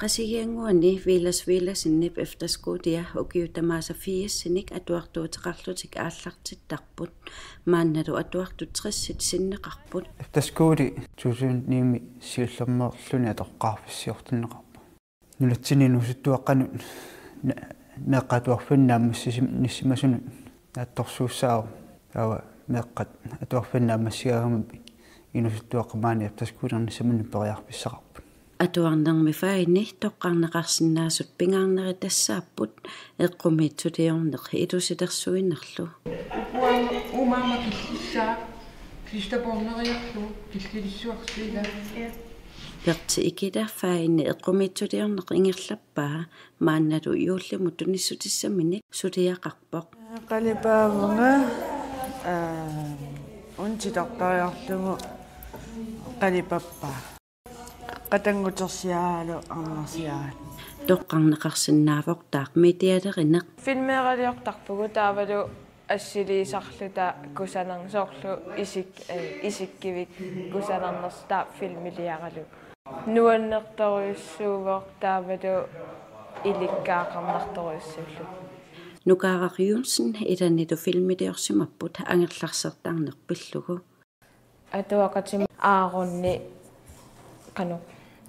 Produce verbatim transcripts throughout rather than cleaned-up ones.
Assigiinnguani Villads Villadsenip efterskolia ukiut tamaasa firsinik atuartuuteqarlutik aallartittarput. Maannalu atuartut tressit sinneqarput. Efterskoli to tusind ni-mi siullermeerluni atoqqaarfissiortinneqarpoq. Nunatsinni inuusuttuaqqanut na-, meeqqat atuarfianni naammassisimanissimasunut naatsorsuussaavoq. Taava meeqqat atuarfianni naammassigaangamik inuusuttuaqqat maani efterskolinissimannik periarfissaqarput. Atuarnermi fagini toqqarneqarsinnaasut pingaarnerit tassaapput eqqumiitsuliorneq ilusilersuinerlu. Ukua uuma aamma killissaaq, klisterborneriarlugu killilissuarsiilaat. Berti Ikila fagini eqqumiitsuliorneq ingerlappaa, maannalu juullimut tunissutissaminik suliaqarpoq. Qalipaavunga, aa, untitartariarlugu qalipappaa. Qatanngutersiaralu arnarsiaralu. Toqqarneqarsinnaavortaaq medialerineq. Filmeeraliortarpugut taavalu assiliisarluta kusanarneq soorlu isik-, eh, isikkivik kusanarnersoq taava filmiliaralu. Nuannertorujussuuvoq taavalu ilikkagaqarnartorujussuullugu. Nukaaraq Johnsen ilanilu filmiliorsimapput angerlarsertarneq pillugu. Atuaqatima Aaronni qanoq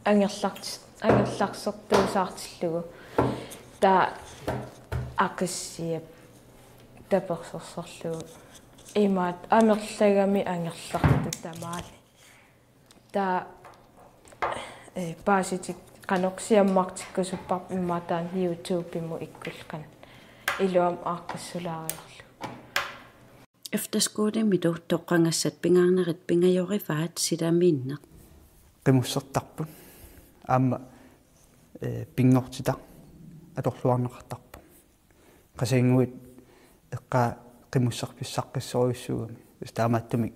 angerlart-, angerlarsertuusaartillugu. Taava Aqissiap tapersersorlugu. Imaat amerlagami angerlartut tamaani. Taava, eh, paasitik qanoq siammartikkusupparput immaqa taanna YouTube-imut ikkullu qanoq iluamik aaqqissulaariarlugu. Efterskolimilu toqqagassat pingaarnerit pingajorivaat silamiinneq. Qimussertarput. Aamma, eh, pinngortitaq atorluarneqartarpoq. Qasigiannguit eqqaa qimusserfissaqqissorujussuugami. Tassa taamaattumik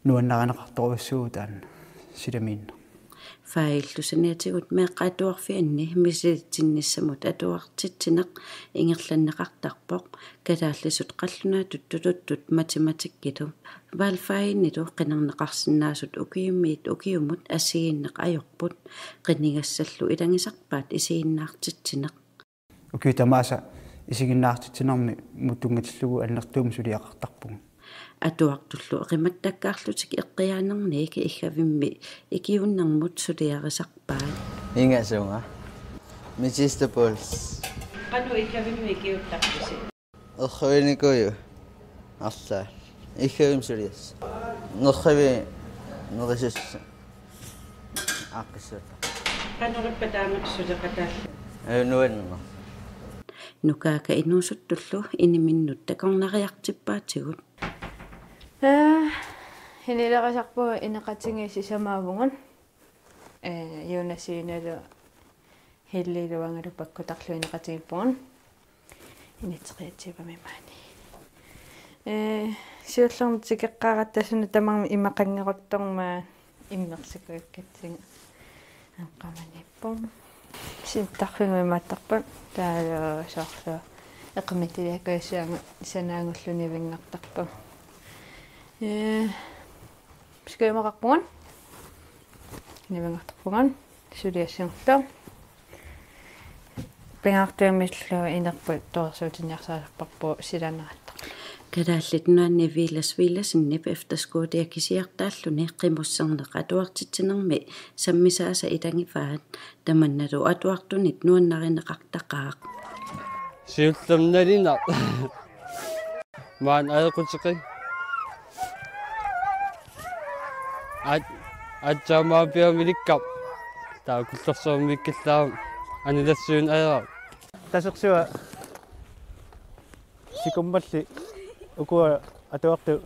nuannarineqartorujussuuvoq taanna silamiinneq. Fagillu saniatigut meeqqat atuarfianni misilitsinnissamut atuartitsineq ingerlanneqartarpoq, kalaallisut qallunaatut tuluttut matematikkilu. Valgfaginilu qinerneqarsinnaasut ukiumiit ukiumut assigiinneq ajorput, qinigassallu ilagisarpaat isiginnaartitsineq. Ukiut tamaasa isiginnaartitsinermut tunngatillugu annertuumik suliaqartarpugut. Atuartullu eqimattakkaarlutik eqqiaanerniik Iggavimmi ikiuunnermut suliarisarpaat. Ingasunga. Mister Puls. Qanoq Iggavimmi ikiuuttarpisi? Erruinikuju. Arlaat. Iggavimmi suliassaq. Nerrivi nerisussaq. Aaqqissuulluni. Qanorippa taamatut suleqataallugu? Ee, nuanneq. Nukaaka inuusuttullu iniminnut takornariartippaatigut. Ee, inilerisarpugut ineqatigiit sisamaavugut. Ee, Jonasiinalu Hillilu uangalu pakkutarlu ineqatigiippugut. Initseqiatsiivami maani. Ee, siullermik tikeqqaaratta suna tamarmi imaqanngeruttormat immersikujukkatsigu. Aqqamaniippoq. Sittarfigu imaattarput. Taava soorlu eqqumiitsuliakkajussuagut sanaagullu nivinngartarput. Ee, Sikujumaqarpugut. Nivinngartarpugut. Suliassagullu. Pingaartumillu inerput torersuutinniarsarisarparput silaannartarlugu. Kalaallit Nunaanni Villads Villadsenip efterskolia kisiartaalluni qimusserneq atuartitsinermi sammisaasa ilagivaat, tamannalu atuartunit nuannarineqartaqaaq. Siullermik nalinaq. Maani ajoquteqigit. At-, aatsaat maani piamilikkap. Taava Kullorsuarmiikkallaarami anilassuuneq ajorami. Tasersuaq sikummalli ukua atuartut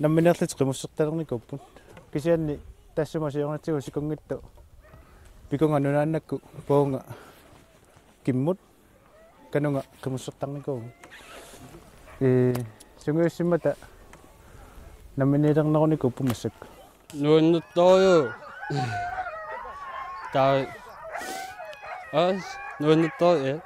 nammineerlutik qimussertalernikuupput. Kisianni taassuma siornatigut sikunngitsoq pikunga nunaannakkut puunga kimmut kanunga qimussertarnikuuvugut. Ee, sungiussimmata namminiilernerunikuupput massakkut. Nuannertorujuk. Taava. Aas, nuannertorujuk, ee.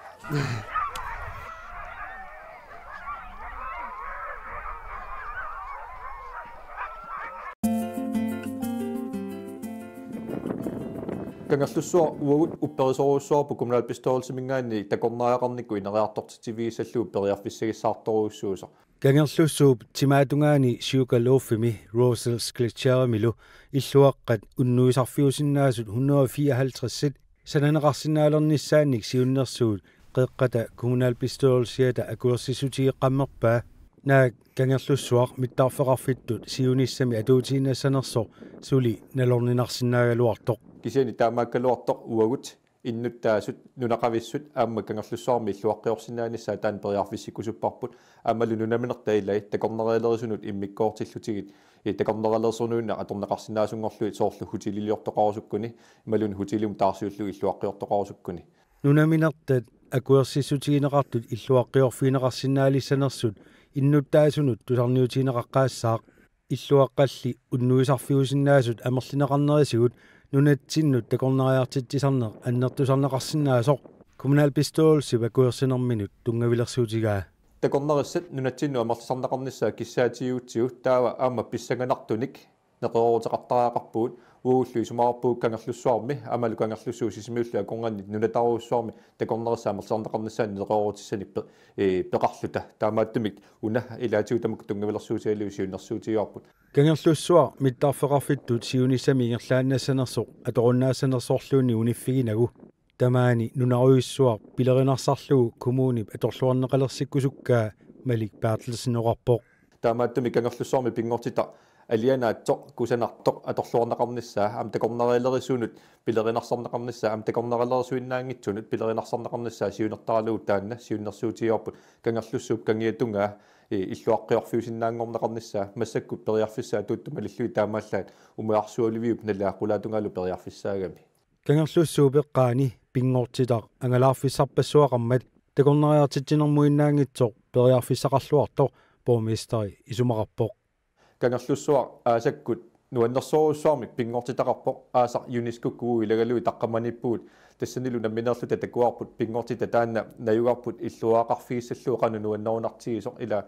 Kangerlussuaq uagut upperisorujussuarput kommunalbestyrelsiminngaanniit takornariaqarnikkut ineriartortitsivigissallugu periarfissagissaartorujussuusoq. Kangerlussuup timaatungaani Sugarloafimi Russell Skletcherimilu illuaqqat unnuisarfiusinnaasut hundrede og fireoghalvtreds sananeqarsinnaalernissaannik siunnersuut Qeqqata Kommunalbestyrelsiata akuersissutigeqqammerpaa, naak Kangerlussuaq mittarfeqarfittut siunissami atuutiinnassanersoq suli nalorninarsinnaagaluartoq. Kisianni taamaakkaluartoq uagut innuttaasut nunaqavissut aamma Kangerlussuarmi illuaqqiorsinnaanissaat taanna periarfissikkusupparput, aammalu nunaminertat ilaat takornarialerisunut immikkoortillutigit takornarialerisunut atorneqarsinnaasunngorlugit, soorlu hoteliliortoqarusukkuni imaluunniit hotelimut taarsiullugu illuaqqiortoqarusukkuni. Nunaminertat akuersissutigineqartut illuaqqiorfigineqarsinnaalissanersut innuttaasunut tusarniutigineqaqqaassaaq. Illuaqqalli unnuisarfiusinnaasut amerlineqarnerisigut nunatsinnut takornariartitsisarneq annertusarneqarsinnaasoq kommunalbestyrelsip akuersinerminut tunngavilersuutigaa. Takornarissat nunatsinnut amerlisarneqarnissaat kissaatigiutsigu taava aamma pissanganartunik neqerooruteqartariaqarpugut, uagullu isumaqarpugut Kangerlussuarmi aammalu Kangerlussuup Sisimiullu akornanni nunataarujussuarmi takornarissat amerlisarneqarnissaannik neqeroorutissanik pe-, ee, peqarluta. Taamaattumik una ilaatigut tamakku tunngavilersuutigalugu siunnersuutigaarput. Kangerlussuaq mittarfeqarfittut siunissami ingerlaannassanersoq atorunnaassanersorluunniit uniffiginagu tamaani nunarujussuaq pilerinarsarlugu kommunip atorluarneqalersikkusukkaa Malik Berthelsen oqarpoq. Taamaattumik Kangerlussuarmi pinngortitaq alianaatsoq kusanartoq atorluarneqarnissaa aamma takornarialerisunut pilerinarsorneqarnissaa aamma takornarialerisuinnaanngitsunut pilerinarsorneqarnissaa siunertaralugu taanna siunnersuutigaarput Kangerlussuup kangiatungaa, ee, illuaqqiorfiusinnaanngorneqarnissaa. Massakkut periarfissat atuuttut malillugit taamaallaat umiarsualiviup nalaa qulaatungalu periarfissaagami. Kangerlussuup eqqaani pinngortitaq angalaarfissarpassuaqarmat takornariartitsinermuinnaanngitsoq periarfissaqarluartoq borgmesteri isumaqarpoq. Kangerlussuaq aasakkut nuannersorujussuarmik pinngortitaqarpoq, aasaq UNESCO-kkut uagut ilagalugit taqqamaniippugut, tassanilu nammineerluta takuarput pinngortitaq taanna najugarput illuaraqarfigissallugu qanoq nuannerunartigisoq. Ila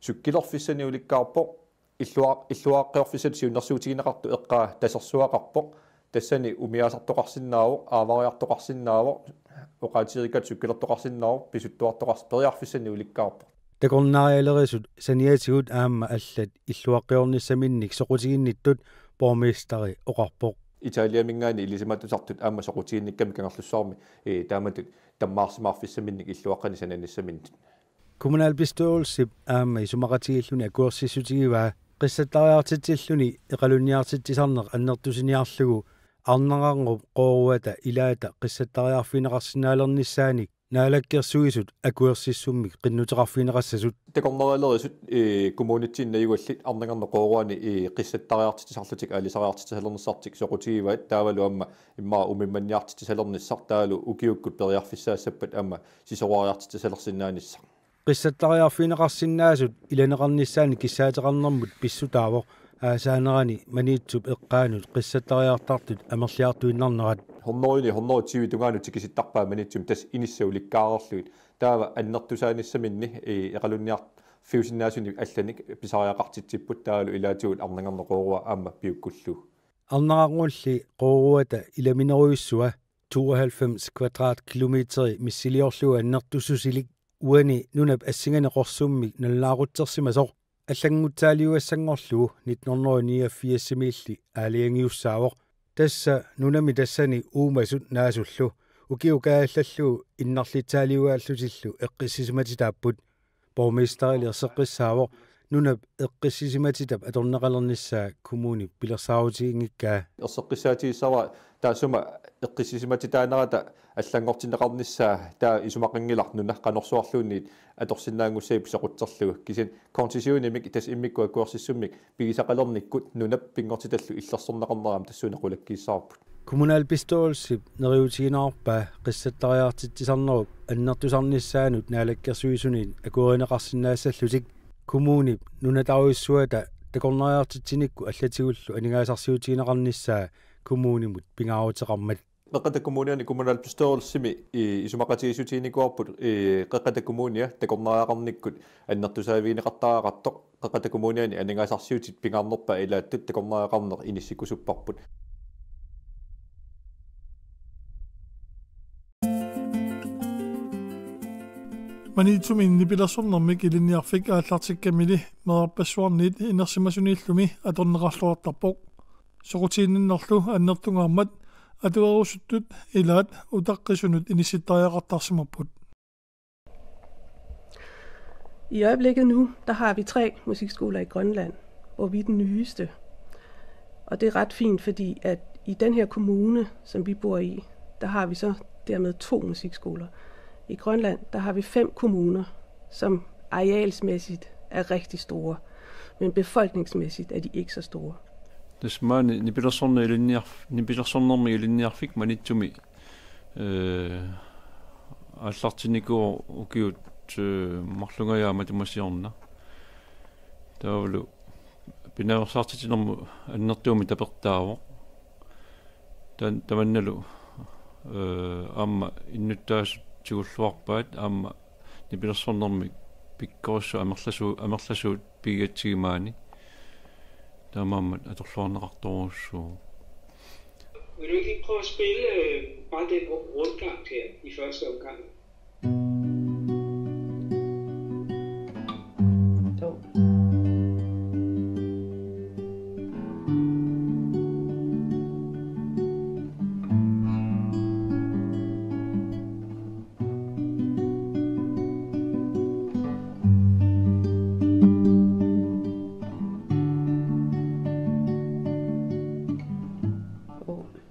cykelerfissanik ulikkaarpoq, illua-, illuaqqioqqissatut siunnersuutigineqartoq eqqaa tasersuaqarpoq, tassani umiaasartoqarsinnaavoq, aavariartoqarsinnaavoq, oqaatigereerikkatta cykelertoqarsinnaavoq, pisuttuartoqars-, periarfissanik ulikkaarpoq. Takornarialerisut saniatigut aamma allat illuaqqiornissaminnik soqutiginnittut borgmesteri oqarpoq. Italiaminngaanniit ilisimatusartut aamma soqutiginnikkamik Kangerlussuarmi, ee, taamatut tammaarsimaarfissaminnik illuaqqanik sananissaminnik. Kommunalbestyrelsip aamma isumaqatigiilluni akuersissutigivaa qissattariartitsilluni eqalunniartitsisarneq annertusiniarlugu Arnarnguup Qooruata ilaata qissattariarfigineqarsinnaalernissaanik Naalakkersuisut akuersissummik qinnuteqarfigineqassasut. Takornarialerisut, ee, kommunitsinni najugallit Arnarnguup Qooruani, ee, qissattariartitsisarlutik aalisariartitsisalernissartik soqutigivaat, taavalu aamma immaqa umimmanniartitsisalernissaq, taavalu ukiukkut periarfissaassappat aamma sisorariartitsisalersinnaanissaq. Qissattariarfigineqarsinnaasut ilaneqarnissaannik kissaateqarnermut pissutaavoq aasaanerani Maniitsup eqqaanut qissattariartartut amerliartuinnarnerat. Hundrede, hundrede og tyve tungaanut tikisittarpaat Maniitsumi, tassa inissat ulikkaarerlugit. Taava annertusaanissaminni, ee, eqalunniarfiusinnaasunik allanik pisariaqartitsipput, taavalu ilaatigut Arnarnguup Qoorua aamma piukkullugu. Arnarnguulli Qooruata ilaminerujussua tooghalvfems kvadratkilometeri missiliorlugu annertussusilik uani nunap assinganik qorsummik nalunaaqutsersimasoq allanngutsaaliugassanngorlugu nitten hundrede niogfirsimiilli aalajangiussaavoq. Tassa nunami tassani uumasut naasullu ukiup kaajallallugu innarlitsaaliugaallutillu eqqissisimatitaapput. Borgmesterili erseqqissaavoq nunap eqqissisimatitap atorneqalernissaa kommunip pilersaarutiginngikkaa. Erseqqissaatigissavara taassuma eqqissisimatitaanerata allanngortinneqarnissaa, taava isumaqanngilaq nuna qanorsuarluunniit atorsinnaanngussagipput soqutserlugu. Kisianni koncessionimik tassa immikkut akuersissummik pigisaqalernikkut nunap pinngortitallu illersorneqarnera aamma tassuuna qulakkiissavarput. Kommunalbestyrelsip neriuutiginerarpaa qissattariartitsisarnerup annertusarnissaanut Naalakkersuisuniit akuerineqarsinnaassallutik kommunip nunataarujussuata takornariartitsinikku allatigullu aningaasarsiutigineqarnissaa kommunimut pingaaruteqarmat. Qeqqata Kommuniani kommunalbestyrelsimi i-, isumaqatigiissutiginikuuarput, i-, Qeqqata Kommunia takornariaqarnikkut annertusaavigineqartariaqartoq. Qeqqata Kommuniani aningaasarsiutit pingaarnerpaat ilaattut takornariaqarneq inissikkusupparput. Maniitsumi nipilersornermik ilinniarfik aallartikkamili meerarpassuarniit inersimasuniillumi atorneqarluartarpoq. Soqutiginninnerlu annertungaarmat atuerusuttut ilaat utaqqisunut inissittariaqartarsimapput. I øjeblikket nu, der har vi tre musikskoler i Grønland, hvor vi er den nyeste. Og det er ret fint, fordi at i den her kommune, som vi bor i, der har vi så dermed to musikskoler. I Grønland, der har vi fem kommuner, som arealsmæssigt er rigtig store, men befolkningsmæssigt er de ikke så store. Tassa maani nipilersorneq ilinniarf-, nipilersornermik ilinniarfik Maniitsumi, eh, aallartinnikuuvoq ukiut, eh, marlungajaat matuma siorna. Taavalu pinaveersaartitsinermut annertuumik tapertaavoq. Tan-, tamannalu, eh, aamma innuttaasut tigulluarpaat, aamma nipilersornermik pikkorissuit amerlasu-, amerlasuut pigigatsigit maani. Taamaammat atorluarneqartorujussuuvoq. Vil du ikke lige prøve at spille øh, bare den ru- rundgang her i første omgang?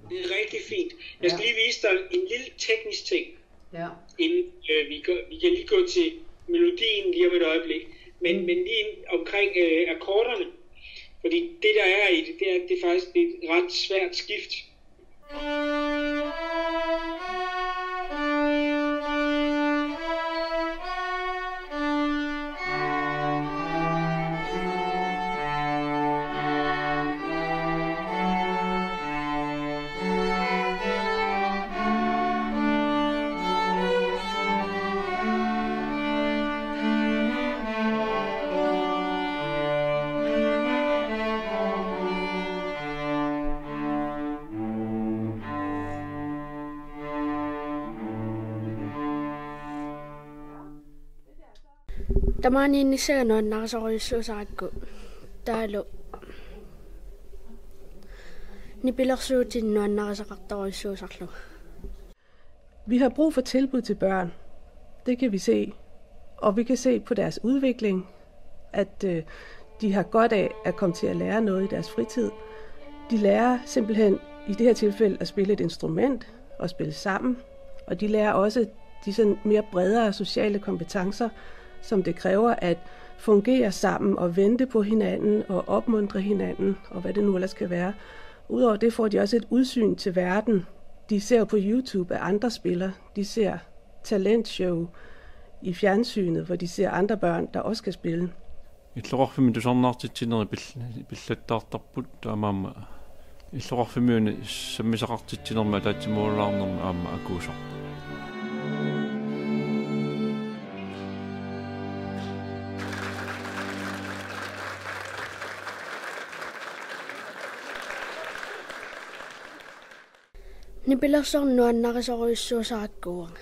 Det er rigtig fint. Jeg skal Ja. lige vise dig en lille teknisk ting, Ja. inden øh, vi, går, vi kan lige gå til melodien lige om et øjeblik. Men, mm. men lige ind omkring øh, akkorderne, fordi det der er i det, det er, det er faktisk det er et ret svært skift. Tamaaniinnissaga nuannarisorujussuusarakku taavalu nipilersuutinik nuannarisaqartorujussuusarlunga. Vi har brug for tilbud til børn. Det kan vi se. Og vi kan se på deres udvikling, at øh, de har godt af at komme til at lære noget i deres fritid. De lærer simpelthen i det her tilfælde at spille et instrument og spille sammen. Og de lærer også de sådan mere bredere sociale kompetencer, som det kræver at fungere sammen og vente på hinanden og opmuntre hinanden og hvad det nu ellers kan være. Udover det får de også et udsyn til verden. De ser på YouTube, at andre spiller. De ser talentshow i fjernsynet, hvor de ser andre børn, der også kan spille. Illoqarfimmi tusarnaartitsineri pil-, pillattaartarput taamaammat illoqarfimmiuni sammisaqartitsinermi ataatsimoorulaarnermi aamma akuusarpoq. Nipilersorneq nuannarisorujussuusarakku uanga.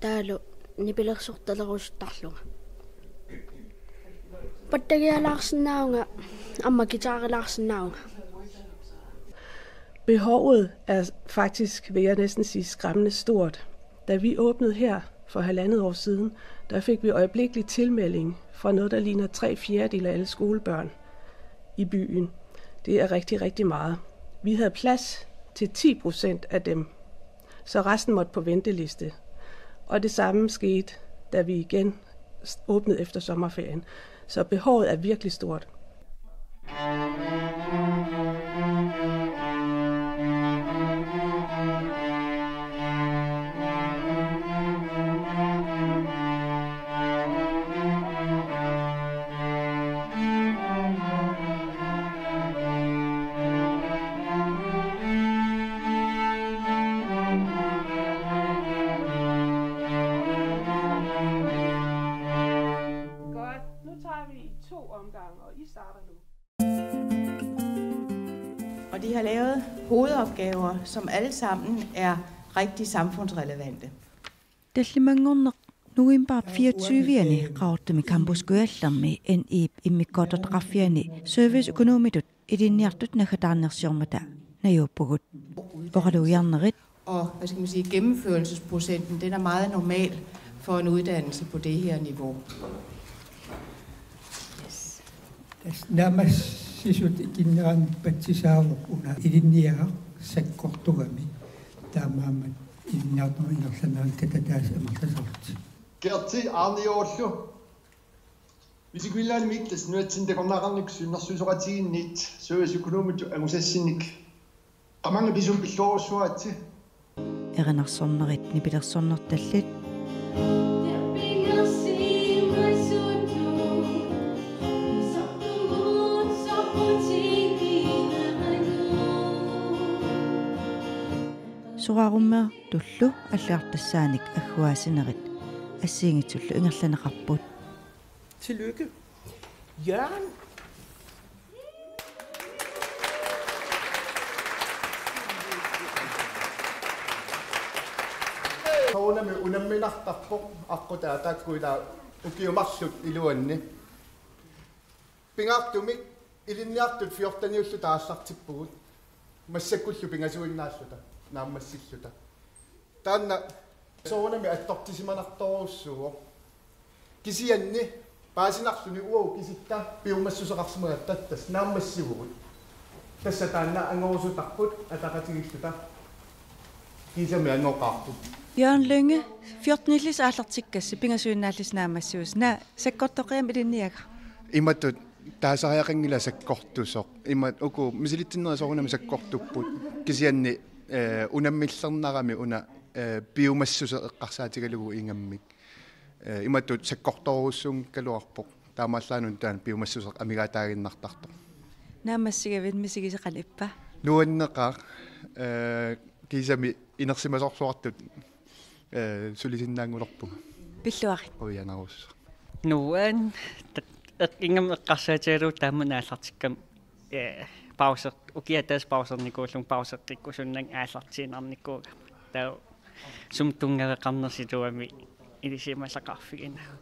Taavalu nipilersortalerusuttarlunga. Pattagialaarsinnaavunga aamma guitarilaarsinnaavunga. Behovet er faktisk, vil jeg næsten sige, skræmmende stort. Da vi åbnede her for halvandet år siden, der fik vi øjeblikkelig tilmelding fra noget, der ligner tre fjerdedele af alle skolebørn i byen. Det er rigtig, rigtig meget. Vi havde plads til ti procent af dem, så resten måtte på venteliste. Og det samme skete, da vi igen åbnede efter sommerferien. Så behovet er virkelig stort. Godt. Nu tager vi i to omgange, og I starter nu. Og de har lavet hovedopgaver, som alle sammen er rigtig samfundsrelevante. Tallimanngorneq November fireogtyve-ani Qaqortumi Campus Kujallermi N I-p immikkoortortaqarfiani serviceøkonomitut ilinniartut naggataarnersiormata najuuppugut. Oqalugiarnerit. Og hvad skal man sige, gennemførelsesprocenten, den er meget normal for en uddannelse på det her niveau. Tassa naammassisut ikinnerani patsisaavoq una ilinniagaq sakkortugami, taamaammat ilinniarnermut ingerlanerani katataasut amerlasarlutik. Gerti Arniorlu. Misigvillaan mittas nuatsin takornaqarnik sunnersuisoqatigiinnit serviceøkonomitut angusassinnik. Qamanga pisum pilluarussuaatsi. Erinarsornerit nipilersornertallit. Soraarummeertullu allagartassaanik agguaasinerit assigiinngitsullu ingerlanneqarput. Tillykke. Jørgen. Soorunami unamminartarpoq aqqutaa taakku ilaa ukiut marluk iluanni. Pingaartumik ilinniartut fjorteniulluta aallartippugut. Massakkullu pingasuinnaalluta, naammassilluta. Taanna soorunami attortissimanartorujussuuvoq. Kisianni paasinarluni uagut kisikka piumassuseqarsimagatta tassa naammassivugut. Tassa taanna angorusutarput ataqatigiilluta. Kiisami angoqaarput. Jørgen Lynge, fjortenillusi aallartikkassi pingasuinnaallusi naammassivisi. Naak sakkortoqqiamik ilinniagaq? Imatut taasariaqanngilaq sakkortusoq. Imatut uku misilitsinnerit soorunami sakkortupput. Kisianni, eh, unammillernarami una, eh, piumassuseq eqqarsaatigalugu ingammik. Eh, imatut sakkortoorujussuunngikkaluarpoq. Taamaallaat una taanna piumassuseq amigaataaginnartartoq. Naammassigavit misigisat qanoq ippa? Nuanneqaaq, eh, kiisami inersimasorsuartut, eh, sulisinnaanngulerpunga. Pilluarit. Qujanarsuaq. Nuann-, ta-, eq-, ingammik eqqarsaatigalugu taama aallartikkama, eh, pauser-, ukiaq ataaseq pausernikuullunga pauseqqikkusunnanga aallartiinnarnikuugama. Taava sumut tunngaveqarnersoq iluamik ilisimasaqarfiginagu.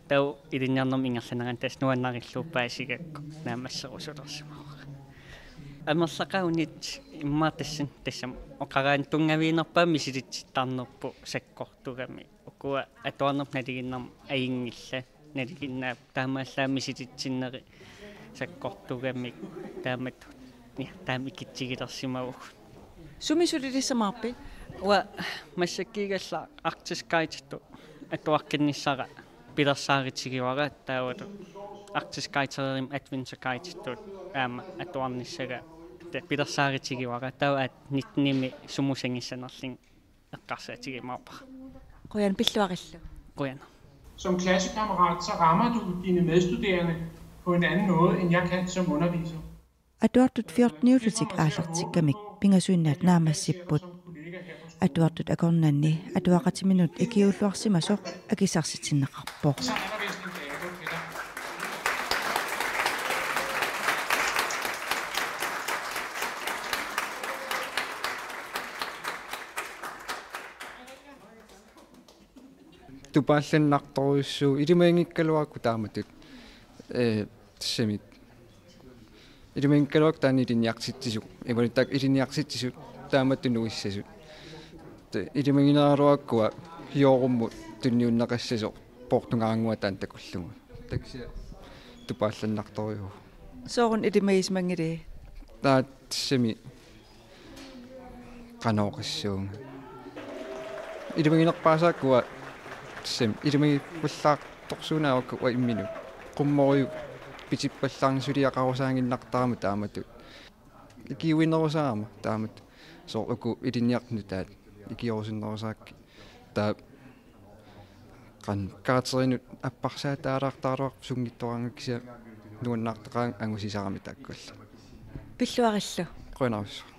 Taava ilinniarnermut ingerlanerani tassa nuannarillugu paasigakku naammasserusulersimavara. Amerlaqaat unit immaqa tassani tassami oqaraanni tunngaviginerpaamik misilitsittarnerput sakkortugami. Ukua atuarnerput nalinginnermut ajunngillat, nalinginnaapput, taamaallaat misilitsinneri sakkortugamik taamatut, ja, taama ikitsigilersimavugut. Sumi sulilissamaarpit? Uanga massakkuugallarama Arctic Guidetut atuaqqinnissara pilersaarutigivara, taavalu Arctic Guiderimik Adventure Guidetut aamma atuarnissaga te-, pilersaarutigivara, taava aat nittenimi sumut sangissanerlunga eqqarsaatigiumaarpara. Qujan, pilluarillu. Qujan. Som klassekammerat, så rammer du dine medstuderende på en anden måde, end jeg kan som underviser. Atuartut fjorteniullutik aallartikkamik pingasuinnaat naammassipput. Atuartut akornanni atuaqatiminut ikiuulluarsimasoq akissarsitinneqarpoq. Tupaallannartorujussuuvoq ilimaginngikkaluarakku taamatut. Ee, tassami. Ilimaginngikkaluarakku taanna ilinniartitsisut. Imaluunniit taakku ilinniartitsisut taamatut nuissasut. Te-, ilimagineraluarakku uanga Joorumut tunniunneqassasoq poortungaarannguaq taanna takullugu. Taava kisianni tupaallannartorujuuvoq. Sooruna ilimagisimanngiliuk? Taava tassami qanoq oqassuunga. Ilimaginerpaasarakkit uanga tassami ilimagippallaartorsuunaavakka uanga imminut. Qummorujuk pitippallaarneq suliaqarusaaginnartarama taamatut. Ikiuinerusarama taamatut. Soorlu uku ilinniartut nutaat ikiorusunnerusarakkit. Taava qanoq karakterinnut apparsaataalaartaraluarpoq sunngitsoraangama kisianni nuannaartaqaanga angusisarami taakkua. Pilluarillu. Qujanarsuaq.